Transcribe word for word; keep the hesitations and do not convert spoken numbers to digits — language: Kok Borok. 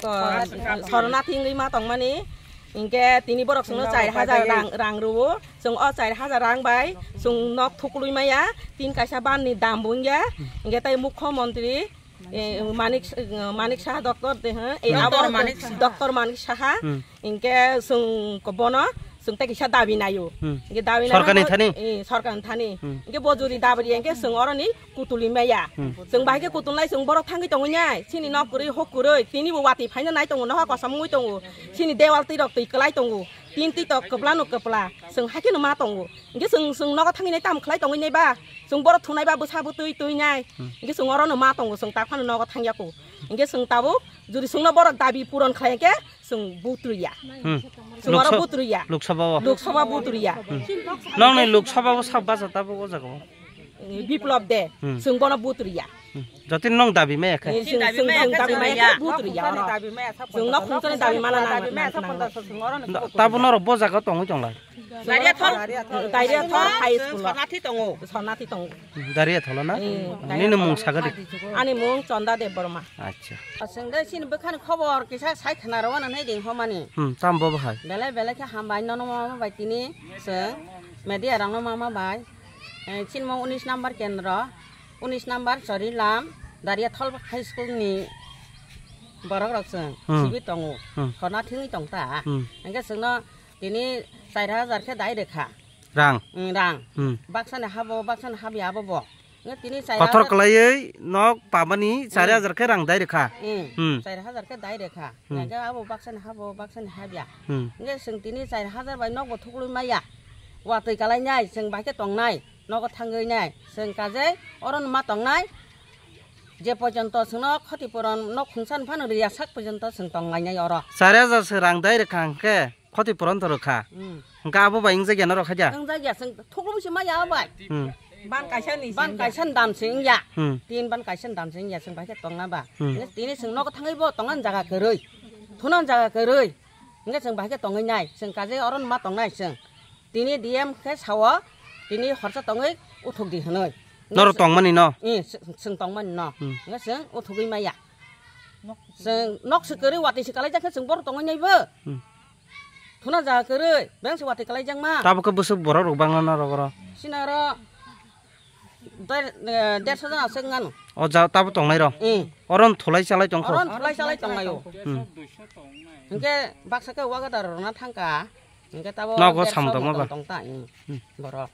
Ko, sorona thingwi ma tongmani, hinkhe tini borok chwngno char hajar rang, rang rwo, chwng o char hajar rang bai chwng nok thuklwi maya, tin kaisa ban ni dam bo wngya, hinkhe tei mukho montri, eh, Manik, Manik Saha doctor de, eh, Doctor abo Manik Saha. Doctor Manik Saha, Hmm. hinkhe chwng ko bono, chwng tei kisa dabi naio. Hmm. Hinkhe dabi naio Sorkarni bo, thani? Eh, sorkarni thani. Hmm. Hinkhe bo jodi dabi riya hinkhe chwng oroni kutuli maya. Hmm. Chwng bahai khe kutulnai chwng borok thangwi tongwi nai. Chini nok kwrwi hok kwrwi. Tini bo watwi phaina nai tongo, noha kosom wngwi tongo. Chini dewal twi rok twi kwlai tongo. Tin twi tok kwpla no kwpla. Chwng hai kheno ma tongo. Hinkhe chwng, chwng nogo thangwi nai tamo khlai tongwi nai ba? Chwng borok thunai ba bwsa bwtwi twi nai. Hmm. Hinkhe chwng oro no ma tongo, chwng tak phano nogo thangya kho. Hinkhe chwng tabuk jodi chwngno borok dabi puron khlai khe chwng butrwi ya. Hmm. Chwng oro Loksa-, butrwi ya. Loksabawo. Loksabawo butrwi ya. Hmm. Nokni Loksabawo sak bacha tabuk o jaga o. Biplop de, Hmm. chwng bono butrwi ya. Hmm. Jotoni nong dabi maya khe. Eh, chwng, chwng, chwng dabi maya khe butrwi ya oro. Chwng nok khungchani dabi mana nang, nang, nang. Tabo norok bo jaga tongwi tonglai. Daria thol. Daria thol high school. Sornathi tongo. Sornathi tongo. Hmm, Daria thol na? Eh, Nini mung sagadi. Ani mung Chonda Debbarma. Acha. Aswng de chini bwkhani khobor kisa sai khna rw nang nai ding homani. Hmm, tam bo bahai. Belai belai khe hambai nono mama bai tini chwng media rokno mama bai. Eh, chini mo unis number kendro, unis number Chorilam, Daria thol high school ni borok rok chwng Hmm. sibi tongo. Hmm. Khorna thingwi tong ta. Hmm. Hingke chwngno tini char hajar khe dai rwkha. Rang. Mm, rang. Hmm. Baksani habo, baksani habya abo bo. Nge tini char Kothor hajar kwlaiwi nok pamani char hajar khe rang dai rwkha. Mm. Hmm. Char hajar khe dai rwkha. Hmm. Nge abo baksani habo, baksani habya. Hmm. Nge chwng tini char hajar bai nokbo thuklwi maya. Watwi kalainai, chwng bai khe tongnai, nogo thangwi nai. Chwng kaje oro ma tongnai. Je porjonto chwngno khoti puron nok khungsan phano riya sak porjonto chwng tonglainai oro. Char hajar se rang dai rwkha hwnkhe. Khoti puron to rwkha. Hmm. Hwnkhe abo bai wngjakya norok khaja? Wngjakya, chwng thuklumsi ma ya bai. Hmm. Ban kaisa ni Ban kaisa ni dam se wngya. Hmm. Tin ban kaisa ni dam se wngya, chwng bai khe tongna ba. Hmm. Hwnkhe tini chwng nogo thangwi bo tongna jaga kwrwi. Thuna jaga kwrwi. Hwnkhe chwng bai khe tongwi nai. Chwng kaje oro ma tongnai chwng. Tini D M khe sao, tini horsa tongwi uthuk di hwnwi. Norok tongmani no? Eh, chwng, chwng tongmani no. Hmm. Hwnkhe chwng uthugwi ma ya. Chwng nok se kwrwi watwi se kalaijak khe chwng borok tongwi nai bo. Hmm. Thuna jaga kwrwi, beng se watwi kalaijak ma. Tabuk khe bwswk borok rok bangla norok oro? Sinaro der-, eh, derso jona se wngano. O ja tabuk tongnai rok? Hmm. Oro thulai chalai tongkho? Oro thulai chalai tonglaio. Hmm. Hwnkhe baksa khe wagadar rwna thangka. Hwnkhe tabuk Nogo derso samung tongma ba? Tong ta, hmm. Hmm. Borok.